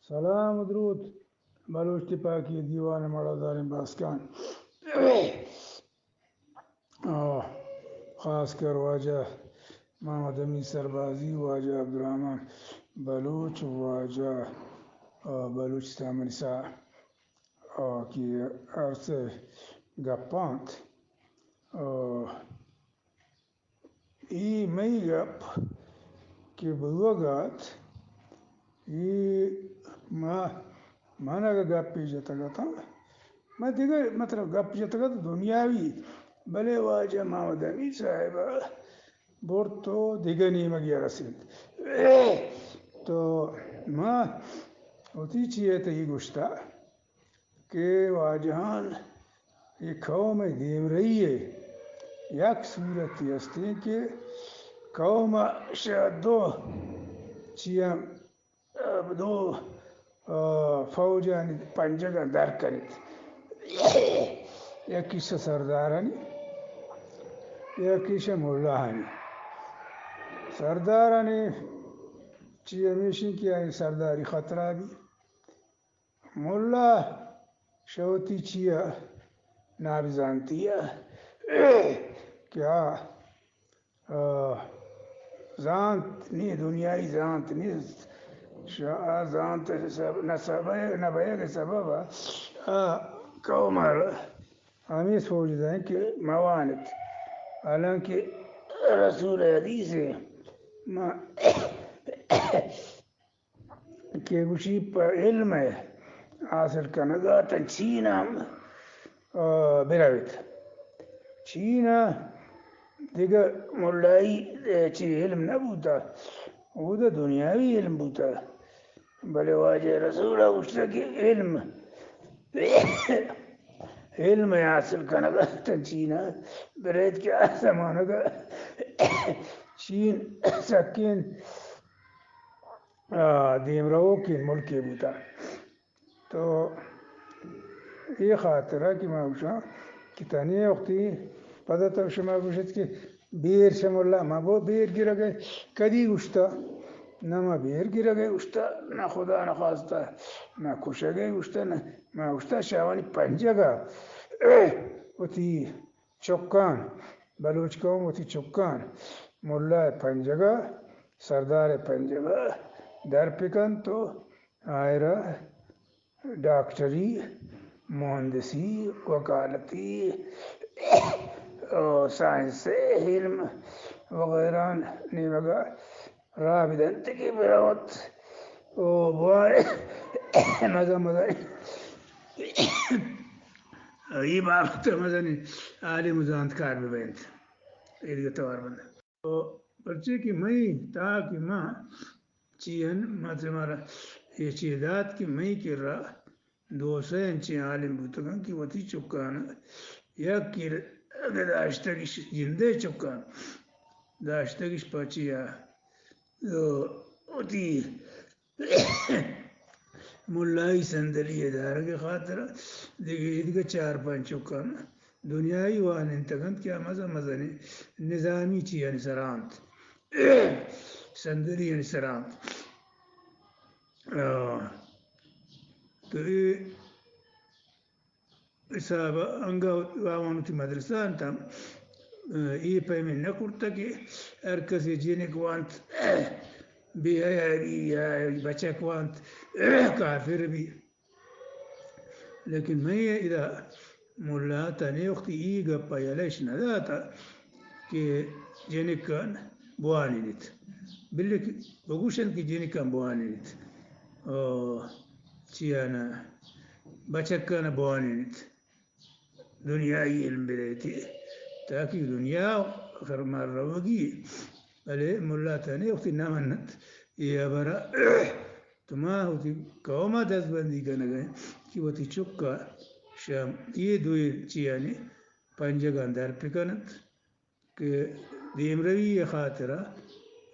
سلام و درود بلوچ تپاکی دیوان مڑاداریں باسکان، آ، خاص کر واجہ محمد امین سربازی، واجہ عبدالرحمن بلوچ، واجہ، آ، بلوچ سامنی سا، آ، کہ عرصہ گپانت۔ آ، اے مئی گپ کہ بوگ ءَ ات، اے ما، من اگہ گپے جتگ اتاں، من دگہ مطلب گپ جتگ ات دنیاوی، بلے واجہ محمد امین صاحب ءَ برت و دگہ نیمگے ءَ رسینت۔ تو ما وتی چی ءَ تئی گوشتہ کہ واجہان اے قوم ءِ دیمرئی ءِ یک صورتے استیں کہ قوم ءَ شہ دو چیاں، دو، آ، فوجانی پنجگاں در کنیت۔ یکے شہ سردارانی، یکے شہ ملاہانی۔ سردارانی چی ہمیشی کہ آئی سرداری خطرہ بی۔ ملا شہ وتی چیا نابزانتی ءَ کہ آ، آ، زانت نی، دنیائی زانت نیست۔ شہ آ زانت سب-، نہ سبب، نہ بیگ سبب ءَ آ قوم ءَ را ہمے سوج دائیں کہ موانت۔ حالانکہ رسول حدیث ءَ ما کہ گوشی پہ علم ءِ حاصل کنگ ءَ تاں چین ءَ ہم، آ، برویت۔ چین ءَ دگہ ملائی، اے، چی علم نہ بوتہ، اودا دنیاوی علم بوتہ۔ بلے واجہ رسول ءَ گوشتہ کہ علم، علم ءِ حاصل کنگ ءَ تاں چین ءَ برویت کہ آ زمانگ ءَ چین سکین آ، دیمروکیں ملکے بوتہ۔ تو اے خاطرا کہ ما گوشاں کہ تنے وقتی پدا تو شما گوشت کہ بیر شہ ملا، ما بو بیر گرگ ءَ کدی گوشتہ؟ نہ ما بیر گرگ ءَ گوشتہ، نہ خدا نخواستہ، نہ کشگ ءَ گوشتہ، نہ ما گوشتہ شاوانی پنجگ ءَ وتی چکان، بلوچ قوم وتی چکان ملا ءِ پنجگ ءَ، سردار ءِ پنجگ ءَ در بکنت و آئرا ڈاکٹری، مہندسی، وکالتی، او سائنس ءِ علم وغیرہ نیمگ ءَ راہ بدنت کہ برونت و بوان مزن مزن، اے بابت ءَ مزنیں عالم و زانتکار ببنت۔ اے دگہ توار بند۔ تو پرچے کہ مئی تاک ما چی ان، مطلب مارا اے چی دات کہ مئی کرا دو سئے انچیں عالم بوتگاں کہ وتی چکان یک کر اگہ داشتگش، جندے چکان داشتگش پہ چیا، وتی ملائی صندلی ءِ دارگ ءِ خاطر ءَ دگہ ایدگہ چار پنچ چکان دنیائی وانینتگ انت کہ آ مزن مزنیں نظامی چیانی سرا انت، صندلیانی سرا انت۔ آ، تو اے حساب ءَ انگت آوان وتی مدرسہ انت ہم، اے پیمیں نہ کرتگ کہ ہر کسے جنک وانت بے حیائی یا بچک وانت کافر بی۔ لیکن مئے ادا ملا تنے وقتی ای گپ ءَ یلہ اش نہ داتہ کہ جنکان بوانینیت، بلے کہ بگوشنت کہ جنکان بوانینیت، او چیانا بچکان بوانینیت۔ دنیائی علم بدئیت، تاکہ دنیا آخر مار روگی، بلے ملا تنے وقتی نہ منت اے ہبرا۔ تو ما وتی قوم ءَ دزبندی کنگ ءَ کہ وتی چک ءَ شہ اے دوئیں چیانی پنجگاں در بکننت کہ دیمروی ءِ خاطر ءَ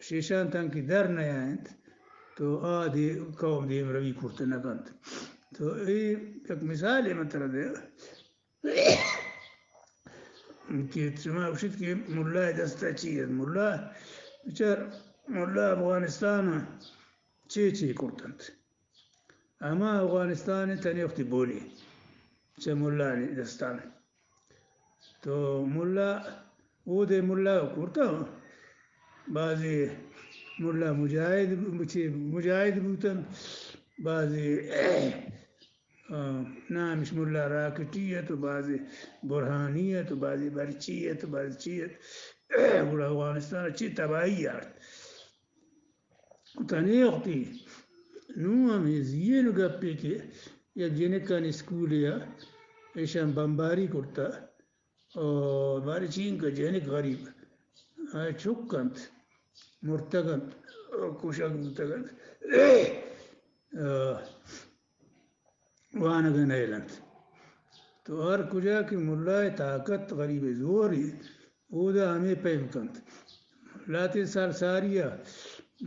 شیشان تنکہ در نیاینت تو آ دے-، قوم دیمروی کرت نہ کنت۔ تو اے یک مثالے من ترا دیاں کہ شما گوشیت کہ ملا ءِ دست ءَ چی انت؟ ملا، بچار، ملا افغانستان ءَ چے چے کرت انت؟ ہما اوغانستان ءِ تنی وقتی بولی چہ ملانی دستان۔ تو ملا، اودے ملا کرتا، بازی ملا مجاہد، چی مجاہد بوتن، بازی، آ، نامش ملا راکٹی ات و بازی برہانی ات و بازی برچی ات و بازی چی ات۔ گڑا اوغانستان چی تباہی آرت۔ تنی وقتی نوں ہمے زیئن گپے کہ یک جنکانی اسکولے ءَ ایشاں بمباری کرتا، او بارے چینکہ جنک غریب، آ، چک انت، مرتگ انت، او کشگ بوتگ انت، آ، وانگ ءَ نئیل انت۔ تو ہر کجا کہ ملا ءِ طاقت، غریب ءِ زور، اودا ہمے پیم کنت۔ لہتیں سال ساری ءَ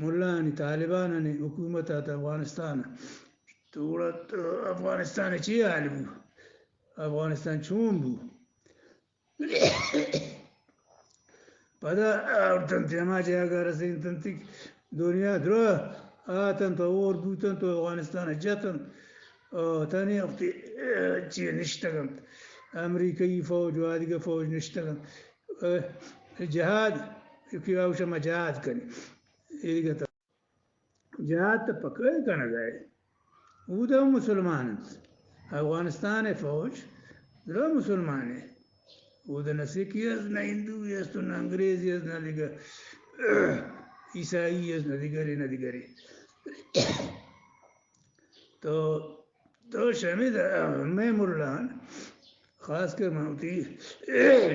ملانی، طالبانانی حکومت ات افغانستان ءَ۔ تو گڑا تو افغانستان ءِ چی حال بو؟ افغانستان چون بو؟ پدا آورتنت ہما جاگہ رسینتنت کہ دنیا درا آتنت و ہور بوتنت و اوغانستان ءَ جتنت۔ آ، تنی وقتی، آ، چی نشتگ انت۔ امریکئی فوج و آدگہ فوج نشتگ انت۔ آ، جہاد، کہ آ شما جہاد کنی۔ اے دگہ تا جہاد تو پکا کنگ ءَ۔ اودا مسلمان انت۔ افغانستان ءِ فوج درا مسلمان ءِ۔ اودا نہ سکھی است، نہ ہندوئی است، نہ انگریزی است، نہ دگہ عیسائی است، نہ دگرے، نہ دگرے۔ تو، تو شمید ہمے ملان، خاص کر من وتی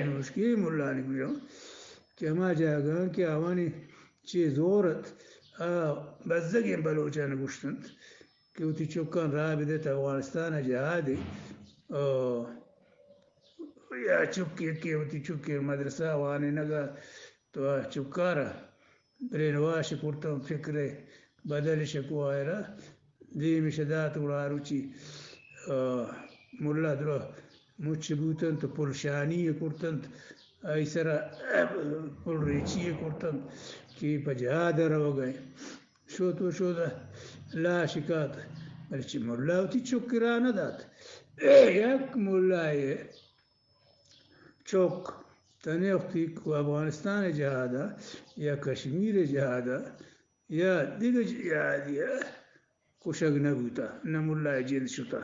نوشکی ملانی گوشاں کہ ہما جاگہاں کہ آوانی چی زور ات، آ بزگیں بلوچان گوشتنت کہ وتی چکاں راہ بدیت افغانستان ءَ جہادے، آ، یا چکے کہ وتی چکے مدرسہ وانینگ ءَ تو آ چکارا برین واش کرتن، فکر بدل شکو آئرا دیمش دات، گڑا آ روچی، آ، ملا درا مچ بوتنت، پل شانی کرتنت، آئی سرا پل ریچی کرتنت کہ پہ جہاد روگ ءَ۔ شوت و شوت ءَ لاش کات، بلے چہ ملا وتی چک را نہ دات۔ یک ملائے چک تنے وقتی کو افغانستان ءِ جہاد ءَ یا کشمیر ءِ جہاد ءَ یا دگہ جہادے ءَ کشگ نہ بوتہ، نہ ملا ءِ جند شتہ۔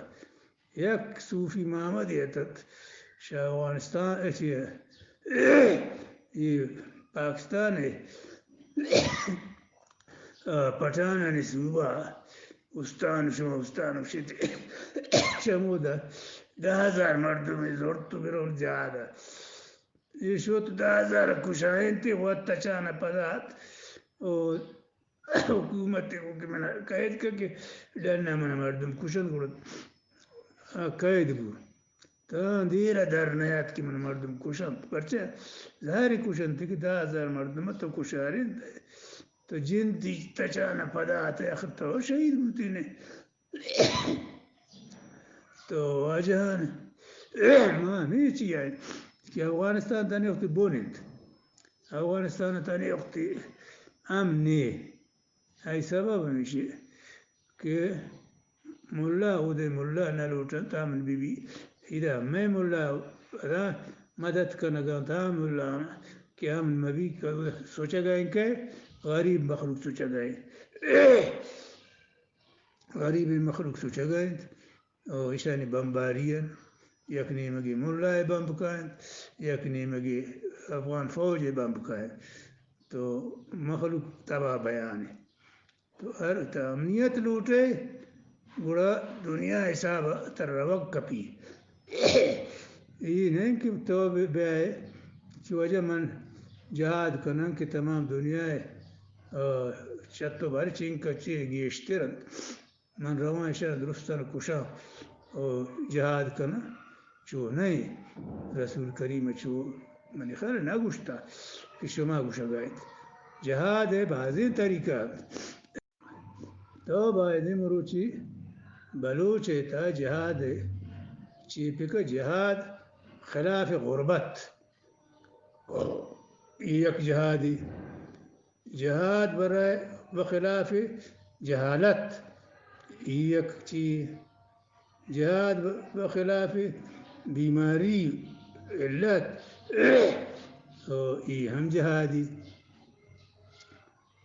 یک صوفی محمدے اتت، شہ افغانستان ءَ چہ اے پاکستان ءِ، آ، پٹھانانی صوبہ استان، شما استان گوشیت، چمودا دہ ہزار مردمے زرت و برور جہاد ءَ۔ اے شت دہ ہزار کشائینت، وت تچان ءَ پدا ات و حکومت ءَ گو کہ من قید کن کہ ڈن ءَ من مردم کشنت، گڑا آ قید بو۔ تاں دیر ءَ در نیات کہ من مردم کشنت، پرچہ ظاہر کشنت کہ دہ ہزار مردم تو کشارینت، تو جندی تچان ءَ پدا ات، آخر تو شہید بوتینے۔ تو واجہان، ما ہمے چی آئیں کہ افغانستان تنے وقتی بون انت، افغانستان تنے وقتی امن نے۔ آئی سبب ہمیشی کہ ملا اودے ملا نہ لوٹنت امن بی بی۔ ادا مئے ملا ادا مدد کنگا تا ملا کہ امن مبی، سوچگا انت کہ غریب مخلوق سوچگا انت۔ غریبیں مخلوق سوچگا انت و ایشانی بمباری انت، یک نیمگے ملا ءَ بمب کاینت، یک نیمگے افغان فوج ءَ بمب کاینت، تو مخلوق تباہ بیان انت۔ تو ہر تو امنیت لوٹے، گڑا دنیا حساب ءَ تر روگ کپی۔ اے نہ کہ تو بیائے چی وجہ من جہاد کناں کہ تمام دنیا ءَ، آ، چہ تو بر چنکا چی گیشتر انت۔ من رواں ایشاں درستاں کشاں و جہاد کناں، چو نہ انت۔ رسول کریم ءَ چو منی خیال ءَ نہ گوشتہ کہ شما گوشگا انت۔ جہاد ءِ بازیں طریقہ انت۔ تو باید مروچی بلوچ ءِ تہا جہاد ءِ چی پکہ جہاد خلاف غربت، یک جہادی جہاد برائے بخلاف جہالت، ای یک چی جہاد بخلاف بیماری، علت، او ای ہم جہادی.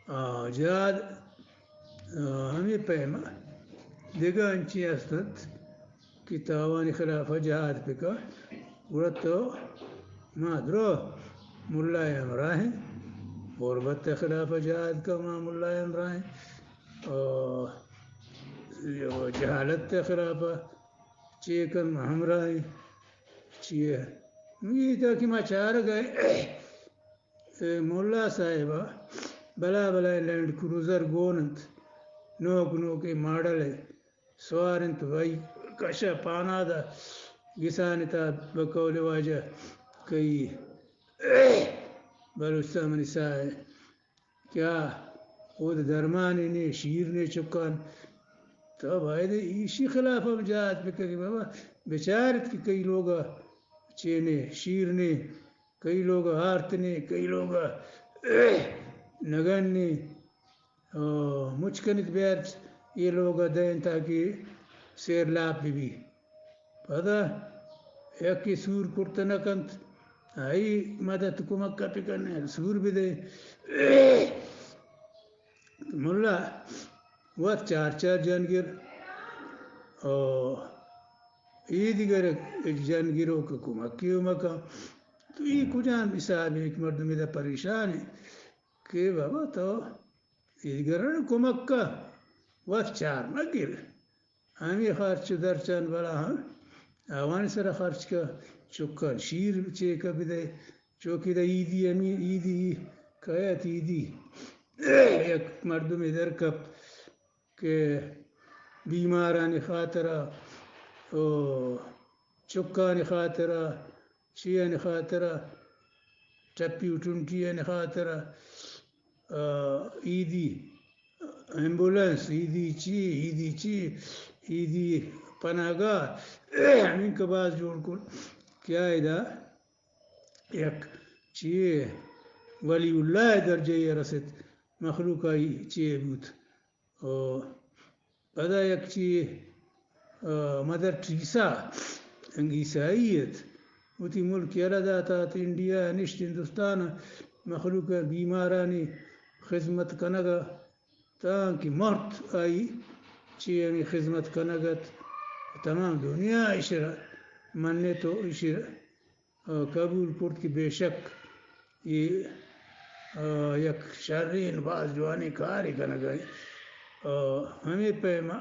آ، جہاد، آ، ہمے پیم دگہ انچیں است انت کہ تو آوانی خلاف جہاد بکن، گڑا تو ما درو ملا ہمراہ ایں، غربت خلاف جہاد کن، ما ملا ہمراہ ایں، آ، جہالت خلاف چے کن، ما ہمراہ ایں. چیے؟ یہ تاکہ ما چارگ ء اے ملا صاحب ء بلا بلائیں لینڈ کروزر گون انت، نوک نوکیں ماڈل ء سوار انت، بھائی کش ء پاناد ء گسان ء تا بقول واجہ کئی بلوچستان منی ساہ ء کیا اود درمانے نے، شیر نے چکان؟ تو باید ایشی خلاف ہم جہاد بکنی بابا، بچارت کہ کئی لوگ چے نے، شیر نے، کئی لوگ آرت نے، کئی لوگ نگن نے، او مچ کنت بیارت یہ لوگ دین تاکہ سیر لاپ بی بی. پدا یکے سور کرت نہ کنت، آئی مدد کمک کپی کنے، سور بدے. ملا وت چار چار جنگر، او ای دیگر جنگیرو کہ کمکی و مکن. تو ای کجام حساب ایک مردم ادا پریشان ہے کہ بابا تو ای دیگران کمک کا، وت چار مگر. ہمے خرچ و درچان بلا ہم آوانی سر خرچ کا، چکان شیر چے کا بدے، چوکی دا عیدی ہمی عیدی کایت عیدی یک مردم در کپت کہ بیمارانی خاطرا و چکانی خاطرا چیانی خاطرا، ٹپی و ٹنٹیانی خاطرا، آ، عیدی ایمبولینس، عیدی چی، عیدی چی، عیدی پناہ گاہ، ہمینکہ باز جوڑ کت کہ آ ادا یک چیے ولی اللہ درجہ رست، مخلوق آئی چیے بوت. و پدا یک چی، آ، مدر ٹریسا انگیسائی ات، وتی ملک یلہ دات آت انڈیا نشت ہندوستان مخلوق بیمارانی خدمت کنگا تانکہ مرت آئی چی ہمیں خدمت کنگ ات. تمام دنیا اشرا منت و اشرا آ، قبول کرت کہ بے شک اے، آ، یک شریں باز جوانیں کارے کنگ ء انت. آ، ہمے پیما،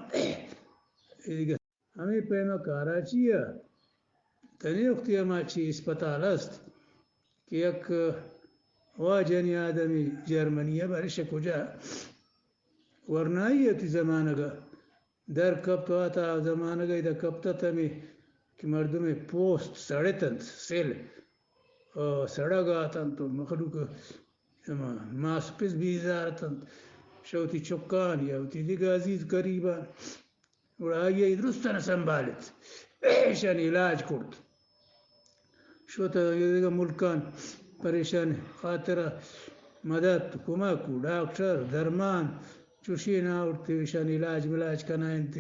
اے دگہ ہمے پیما کراچی ء تنے وقتی ہما چی اسپتال است کہ یک واجہانی آدمی جرمنی ء بارش کجا ورنائی ء تی زمانگ ء در کپت و آتا زمانگ ء ادا کپت ات ہمے کہ مردم ء پوست سڑت انت، سل، آ، سڑگ ء اتنت و مخلوق ہما ماس پس بیزار اتنت، شہ وتی چکان یا وتی دگہ عزیز قریبان گڑا آئی ء درستان سنبھالت، ایشانی علاج کرت. شت دگہ ملکان پریشان خاطر مدد، کمک و ڈاکٹر، درمان چوشی نہ آورت، ایشان علاج ملاج کنا انت.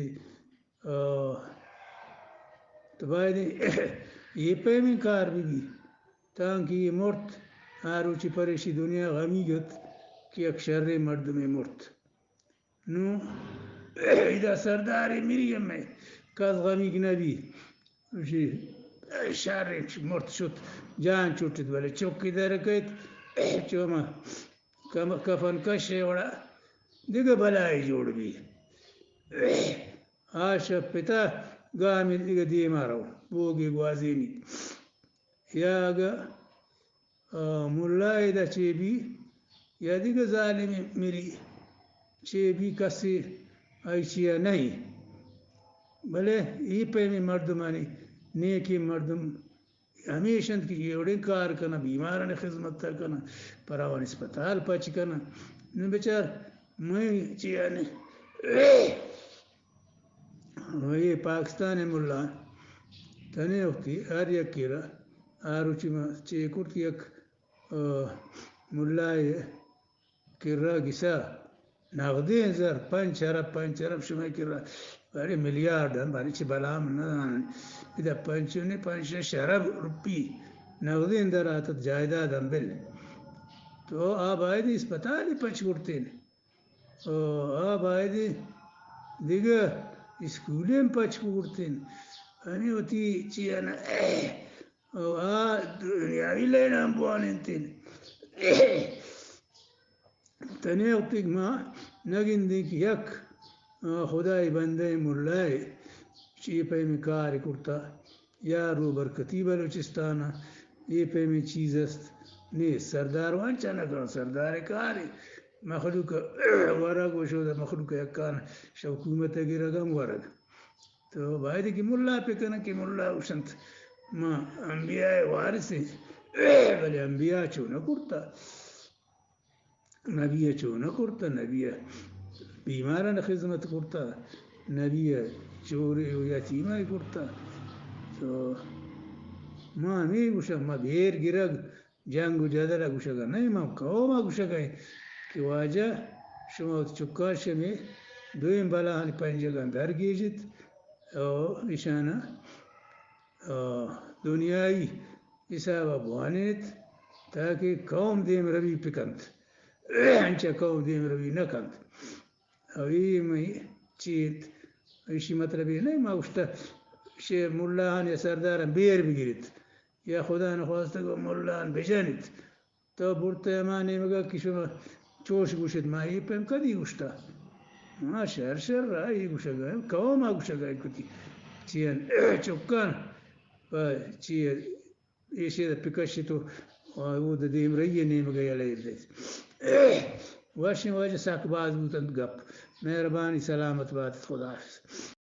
آ، تو باید یہ پیمیں کار بی بی تانکہ یہ مرت، آ روچی پریشی دنیا غمی گت کہ یک شریں مردمے مرت. نوں ادا سردارے مری ہمے کس غمیگ نہ بی. گوشی، شر انت، مرت شت، جان چٹت، بلے چکی در کیت، چو ما کم-، کفن کش وڑا دگہ بلائے جوڑ بی. آ شپ پتا گامی دگہ دیما رو، بوگی گوازینی. یا اگہ آ، ملا ادا چے بی یا دگہ ظالمے مری چے بی، کسے آئی چیا نہ ایں. بلے اے پیمیں مردمانی نیکیں مردم ہمیش انت کہ اے وڑیں کار کناں، بیمارانی خذمت ء کناں، پراوان اسپتال پچ کناں. نوں بچار مئے چیا نہ اے پاکستان ء ملا تنے وقتی ہر یکے را آ روچی ما چے کرت یک، آ، ملائے کرا گسا نغدیں زر، پنچ ارب، پنچ ارب شمئے کرا، بارے ملیارڈ ہم، بارے چی بلام نہ زانن۔ ادا پنچ نے پنچ شش ارب روپی نغدیں در آتت، جائیداد ہم بل۔ تو آ بایدیں اسپتالے پچ کرتین۔ او آ بایدیں دگہ اسکولیں پچ کرتین۔ ہمے وتی چی انا، او آ دنیاوی لائن ہم بوانینتین۔ تنے وقتی کہ ما نہ گندیں کہ یک، آ، خدائے بندہ ملائے چی پیمیں کارے کرتا یا روبرکتی بلوچستان ء اے پیمیں چیز است۔ نے سردار وانچا نہ کن، سردار کارے مخلوق ورگ و شود، مخلوق یکان شہ حکومت گرگ ہم ورگ۔ تو باید کہ ملا پہ کنن کہ ملا گوشنت ما انبیاء وارث ہیں، بلے انبیاء چو نہ کرتا۔ نبی ء چو نہ کرتہ، نبی ء بیماران خدمت کرتہ، نبی ء چورے و یتیماں کرتہ۔ تو ما ہمے گوشگ، ما بیر گرگ، جنگ و جدل ء گوشگ ء نہ، ما قوم ء گوشگ ء کہ واجہ شما وت چکاں شمے دوئیں بلاہانی پنجگاں در گیجت و ایشاناں، آ، دنیائی حساب ء بوانینیت تاکہ قوم دیم روی بکنت، انچہ قوم دیم روی نہ کنت۔ و اے مئے چی انت؟ ایشی مطلب اے نہ ما گوشتہ شے ملاہان یا سرداراں بیر بگیریت یا خدا نخواستہ گوں ملاہان بجنیت۔ تو برتہ ہما نیمگا کہ شما چوش گوشت، ما اے پیم کدی گوشتہ؟ ما شر شر را اے گوشگا، قوم ء گوشگا کتی۔ چی ان چکان و چی ایشی ء پکشت و اود دیمرئی ء نیمگ ء یلہ دیت۔ وشیں واجہ، سک باز بوتنت گپ۔ مہربانی، سلامت بات، خدا حافظ۔